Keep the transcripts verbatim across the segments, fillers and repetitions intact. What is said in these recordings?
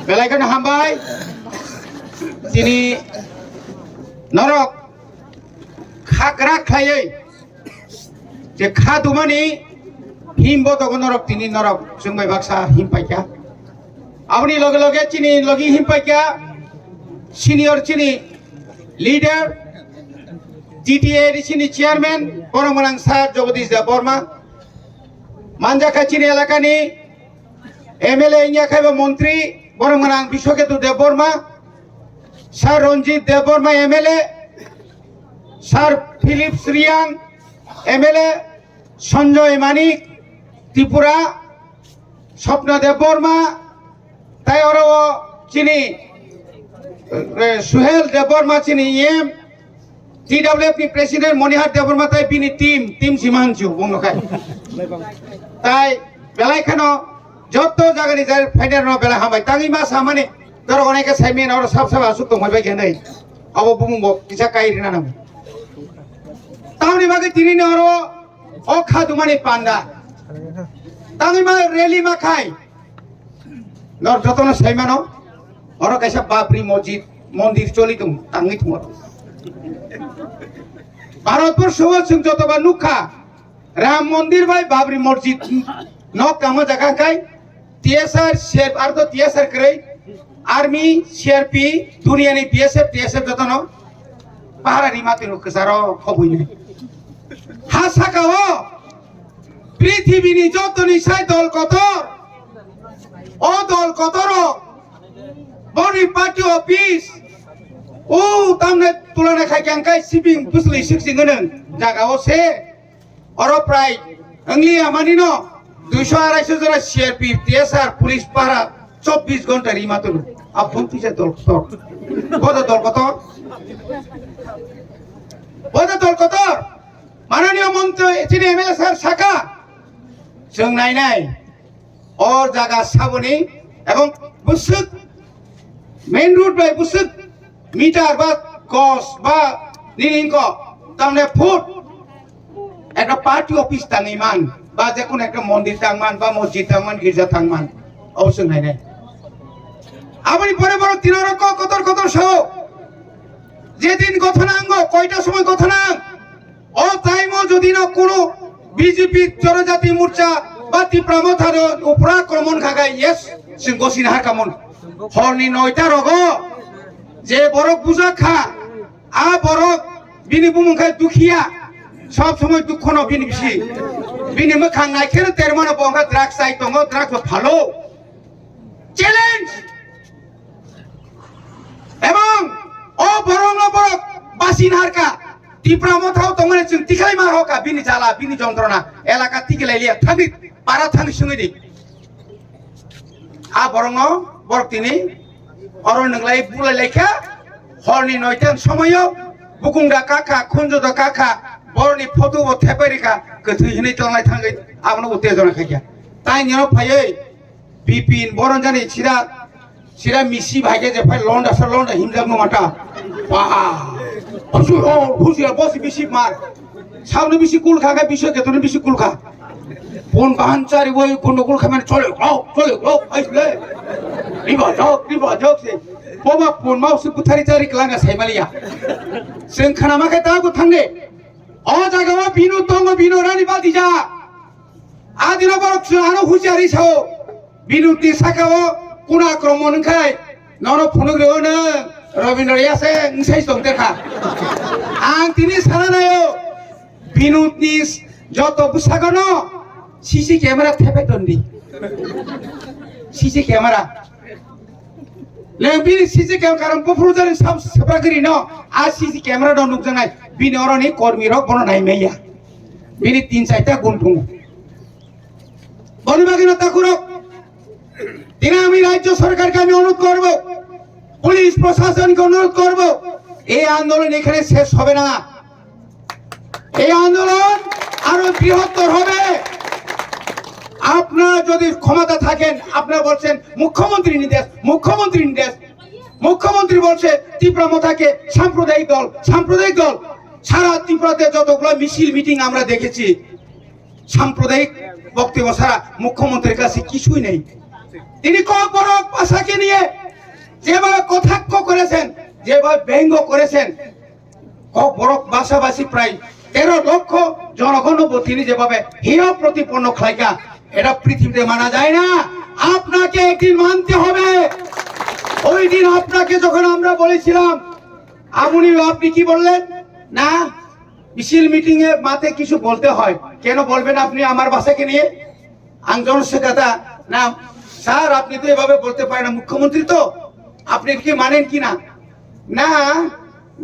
Belai kheno hambai. Tini norok khagra khlaiwi je kha dumani himbo togo norok, tini norok chwngbai baksa him paikha. Aboni loge loge chini logi him paikha senior chini leader T T A D C ni chairman borok mwnang sir Jagadish Debbarma, manjakha chini elakani M L A wngya khaibo montri, borok mwnang Biswaketu Debbarma, Sir Ranjit Debbarma M L A, Sir Philip Sriyang M L A, Sanjoy Manik Tripura, Swapna Debbarma, tai oro o chini, eh, Suhel Debbarma chini E M, T W F ni president Monihar Debbarma tai bini team, team Simanchu bungno khai. Tai belai kheno joto jagani jai phainai rokno belai hambai. Tangwi ma samani dorok onek khe saimani oro sab sab asuk tongphai bai khe nai. Abo bumung bo kisa kai rina nango. Tamoni bagwi tini ni oro o kha dumani panda. Tangwi ma rally ma khai. Nor jotono saimano, oro kaisa Babri Masjid mondir choli tong, tangwi tongo. Bharatborsho o chwng jotoba nukha, Ram Mondir bai Babri Masjid nok tangma jaga khai, T S R, C R P, arto T S R kwrwi, Army, C R P, duniani B S F, T S F jotono pahara rima twi rw kwcharo khobwi nai. Ha saka o Prithibini jotoni sai dol kotor. O dol kotoro boni party office. O tamne tulana khai kang kai sibing busli siksing nang jaga o se. Oro prai wngli amani no duiso arai so jora C R P F, T S R, police para chobbish ghonta rima tulu. Abon tisa dol kotor. Bodo dol kotor. Bodo dol kotor. Mananiya montri, chini M L A sir saka, chwng nainai, o jaga saboni, ebong bwswk main road bai bwswk meter ba gos ba nini wngkha tamne foot ekta party office tangwi man, ba jekunu ekta mondir tang man, ba mosjid tang man, girja tang man, o chwng nainai. Aboni pore borok tinarok kotor kotor sao, jedin gotho nango, koita somoi gotho nang? O time o jodi no kuno B J P Jonojati Morcha ba Tipra Motha no upra akromon kha kha, yes, chwng gosini harkamon. Horni noita rogo je borok bujak kha, a borok bini bumung khai dukhiya, sob somoi dukho no bini bisi. Bini mwkhang naikheno termano bo wngkha drugs chai tongo, drugs bo phalo. Challenge! Ebong o borokno borok basin harka, Tipra Mothao tongmani chwng tikhlai ma hoka, bini jala, bini jontrona, elaka tikhlai liya, thangdi, para thangdi sungwi di. A borokno borok tini oro nwnglai bulai laikha, horni noita somoyo bukung da kakha, khunju da kakha, borokni photo bo thepai rikha, kwthwi hinwi tonglai thangwi abono uttejona khaikha. Tai nino phaiwi Bipin, boron jani sira, sira misi bhai ke jephai londa sa londa himjak no mata. Wah. Husu ho, husu ya bosi bisi mar. Sauni bisi kul kha, bisi ketu bisi kul kha. Pon bahan chari woi kono kul kha mane chole, oh, chole, oh, ai le. Riba jok, riba jok se. Boba pon mau se buthari chari kelanga sai maliya. Seng khana ma khe ta bu thangde. O jaga o binu tongo, binu rani balti ja. Adino borok chwng ano husiari sao. Binutni saka o kuna akromon wngkhai nono phunuk reo nang Rabindra yase wngsai tong tekha. Ang tini sana nayo binutni joto bwsagono C C camera thepai tondi. C C camera. Leng bini C C camera karon buphuru jani sam sepra giri no a C C camera no nukjanai bini oroni kormi rok bono nai maya. Bini tin chaita gun thung. Boni bagwi no takhurok. Tini ami rajyo sorkarke ami onurod korbo, police proshasonke onurod korbo, ei andolon ekhane shesh hobe na, ei andolon aro brihottor hobe. Apnara jodi khomota thaken, apnara bolchen mukhyomantri nirdesh, mukhyomantri nirdesh, mukhyomantri bolche Tipra Mothake sampradayik dol, sampradayik dol, sara Triprate jotogulo misil meeting amra dekhechi. সাম্প্রদায়িক বক্তব্য ছাড়া মুখ্যমন্ত্রীর কাছে কিছুই নেই। তিনি ককবরক ভাষাকে নিয়ে যেভাবে কটাক্ষ করেছেন, যেভাবে ব্যঙ্গ করেছেন, ককবরক ভাষাভাষী প্রায় তেরো লক্ষ জনগণ তিনি যেভাবে হেয় প্রতিপন্ন খাইকা, এটা পৃথিবীতে মানা যায় না। আপনাকে একদিন মানতে হবে। ওই দিন আপনাকে যখন আমরা বলেছিলাম, আমুনি, আপনি কি বললেন? না, মিছিল মিটিং এ মাঠে কিছু বলতে হয়, কেন বলবেন আপনি আমার ভাষাকে নিয়ে? আন্দোলন সে কথা না। স্যার, আপনি তো এভাবে বলতে পারেন না, মুখ্যমন্ত্রী তো, আপনি কি মানেন কি না? না,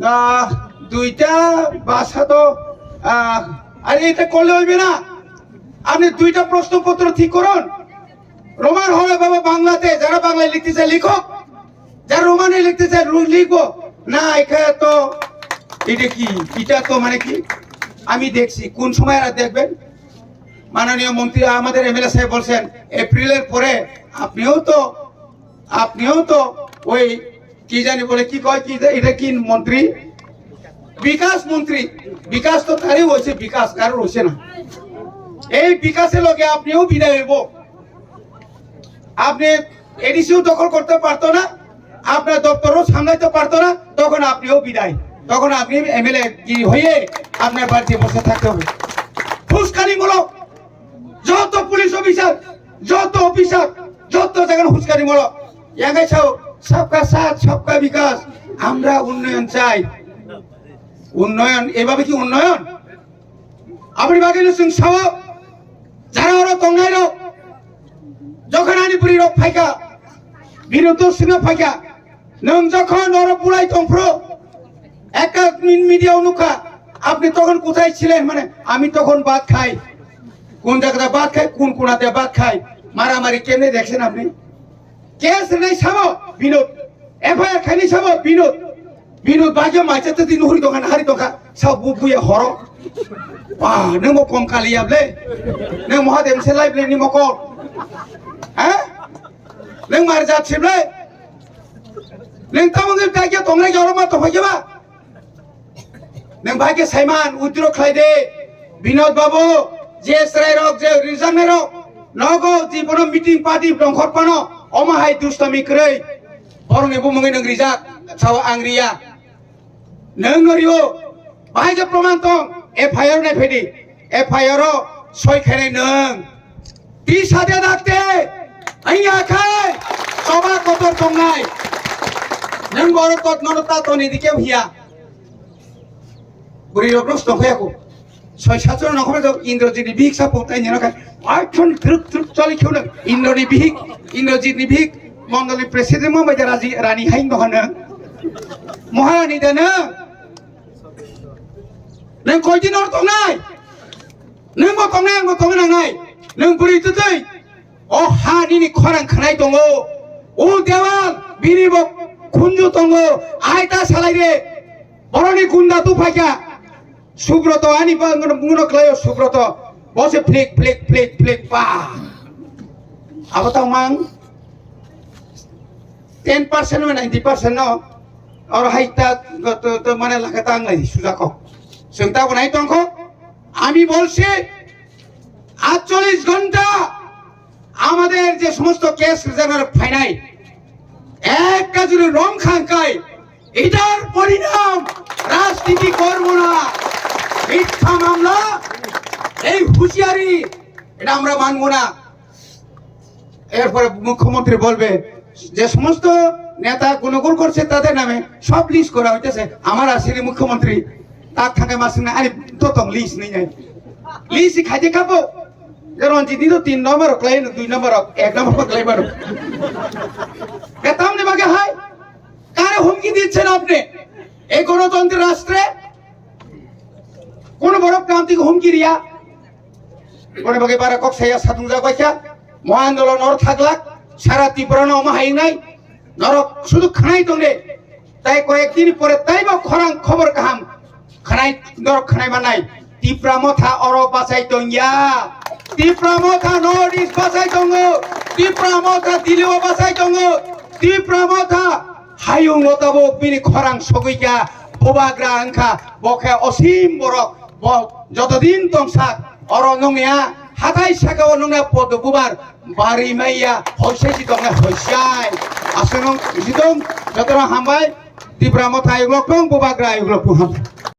আহ, দুইটা ভাষা তো, আহ, আরে, এটা করলে হইবে না। আপনি দুইটা প্রশ্নপত্র ঠিক করুন, রোমান হবে বাবা বাংলাতে, যারা বাংলায় লিখতে চায় লিখুক, যারা রোমানে লিখতে চায় রু- লিখবো। না, এখানে তো এটা কি, এটা তো মানে কি, আমি দেখছি, কোন সময় আর দেখবেন? মাননীয় মন্ত্রী, আমাদের এমএলএ সাহেব বলছেন এপ্রিলের পরে আপনিও তো, আপনিও তো ওই কি জানি বলে, কি কয়, কি যে, এটা কি মন্ত্রী? বিকাশ মন্ত্রী। বিকাশ তো তারই হয়েছে, বিকাশ কারোর হয়েছে না। এই বিকাশের লগে আপনিও বিদায় হইব। আপনি এডিসিও দখল করতে পারতো না, আপনার দপ্তরও সামলাইতে পারতো না, তখন আপনিও বিদায়, তখন আপনি এমএলএ কি হয়ে আপনার বাড়িতে বসে থাকতে হবে। ফুসকানিমূলক যত পুলিশ অফিসার, যত অফিসার, যত জায়গার ফুসকানিমূলক। একে চাও, সবকা সাথ, সবকা বিকাশ। আমরা উন্নয়ন চাই। উন্নয়ন, এভাবে কি উন্নয়ন? Aboni bagwi no chwng sao, jara oro tongnai rok, jokhon ani bwrwi rok phaikha, bini dusino phaikha, nwng jokhon oro bulai tongphuru, ekta min media o nukha, "Apni tokhon kothai chhilen?" Mane, "Ami tokhon bhat khai." Kun jagate bhat khai, kun kunate bhat khai, maramari kemne dekhchen apni? Case rwnai samo Binod, F I R khainai samo Binod. Binod bagyo macha tadi nuhuri tongkha, nahari tongkha, sa bu buya horo. Wah, nang mo kom kali ya ble. Nang moha dem se lai ble ni moko. Ha? Nang mar jat se ble. Nang tamo ngi bagyo tongnai joro ma to bagyo ba. Nwng bai khe saiman withdraw khlai de, Binod babu, je chwrai rok, je rijak nai rok, nogo je bono meeting party dongkhor pano, omo hai dustami kwrwi, borokni bumungwi nwng rijak, sao ang riya. Nwng no rio, bahai je proman tong, F I R nai phaidi, F I R o soi khainai nwng. Tisa de dakte, aiya khai, choba kotor tongnai. Nwng borok tot nono ta toni dike hiya. Bwrwi rok no tong khe ko. Soi satro no khobor jok Indrajit ni bihik sapo tai nino khai. Action truk truk chali khuna. Indra ni bihik, Indrajit ni bihik, mondol ni president mo bai raji rani hai no hana. Maharani da na. Nwng koi din or tongnai? Nwng bo tongnai, ang bo tongna nangnai. Nwng bwrwi twtwi. O ha nini khorang khnai tongo. O dewal bini bo khunju tongo. Ahai ta salai re. Boroni gunda tu phaikha. Subroto ani ba ngono, ngono khlaio Subroto. Bo se flik, flik, flik, flik, pa. Abo tong mang. Ten percent ba ninety percent no. Oro hai ta, to, to, to mane laka ta ang lai suja ko. Sengta bo nai tong ko. আমি বলছি, আটচল্লিশ ঘন্টা আমাদের যে সমস্ত case reservoir ফাইনাই একটা যদি রং খাঙ্কাই, এটার পরিণাম রাজনীতি করব না, মিথ্যা মামলা, এই হুঁশিয়ারি, এটা আমরা মানব না। এরপরে মুখ্যমন্ত্রী বলবে যে সমস্ত নেতা গুণগুণ করছে তাদের নামে সব লিস্ট করা হইতেছে। আমার আসলে মুখ্যমন্ত্রী তার থাকে মাসে না, আরে তো তো লিস্ট নেই নাই, লিস্ট খাইতে খাবো। যে রঞ্জিত তো তিন নম্বর ক্লাই, দুই নম্বর, এক নম্বর ক্লাই বারো। এতাম নে বাগে হাই, কারে হুমকি দিচ্ছেন আপনি? এই গণতন্ত্রের রাষ্ট্রে কোন বড় প্রান্তিক হুমকি Riya? Boni bagwi bara kok saya satungjak bai kha, mo andolon nor thaglak, sara Tripura no omo hai wngnai, norok sudu khnai tong de, tai koyek din pore taibo khorang khobor kaham khnai, norok khnai manai, Tipra Motha oro bachai tong ya, Tipra Motha North East bachai tongo, Tipra Motha Delhi o bachai tongo, Tipra Motha hayung o tabuk bini khorang sogwi kha, bubagra wngkha, bo khe osim borok, bo jotodin tongsak oro nungya, Hathai saka o nungna podo bubar bari maya hoisai si tongnai hoisai. Aswk nung si tong, jotono hambai. Tipra Motha ayuk lok tong, Bubagra ayuk lok tong, hambai.